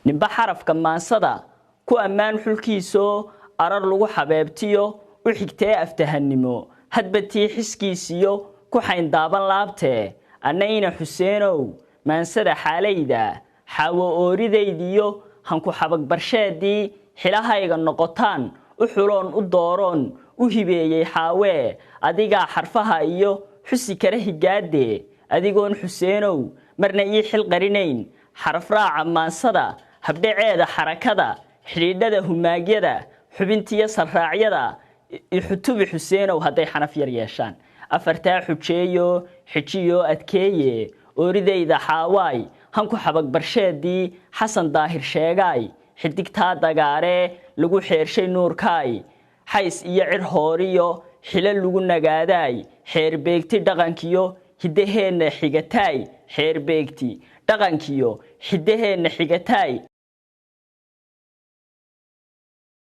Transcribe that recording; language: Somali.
Ninba xarafka maansada ku ammaan xulkiisoo arar lagu xabeebtiyo u xigtee aftahannimo, hadba tii xiskiisiyo ku xayndaaban laabtee. Anna ina Xuseenow maansada xaalayda, Xaawo ooridaydiyo hanku xabagbarsheedii xilahayga noqotaan u xuloon u dooroon u hibeeyey Xaawee. Adigaa xarfaha iyo xusi kara higaadee, adigoon Xuseenow marna ii xil qarinayn, xarafraaca maansada, habdhaceeda xarakada, xidhiidhada humaagyada, xubintiyo sarraacyada ixutubi Xuseenow hadday xanaf yar yeeshaan. Afartaa xujeeyo xijiyoo adkeeye, ooridayda Xaawaay, hanku xabagbarsheedii Xasan Daahir sheegaay, xidigtaa dagaaree lagu xeershay nuurkaay, xays iyo cir hooriyo xilo lagu nagaadaay, xeerbeegti dhaqankiyo hiddaheenna xigataay, xeerbeegti dhaqankiyo xiddaheenna xigataay.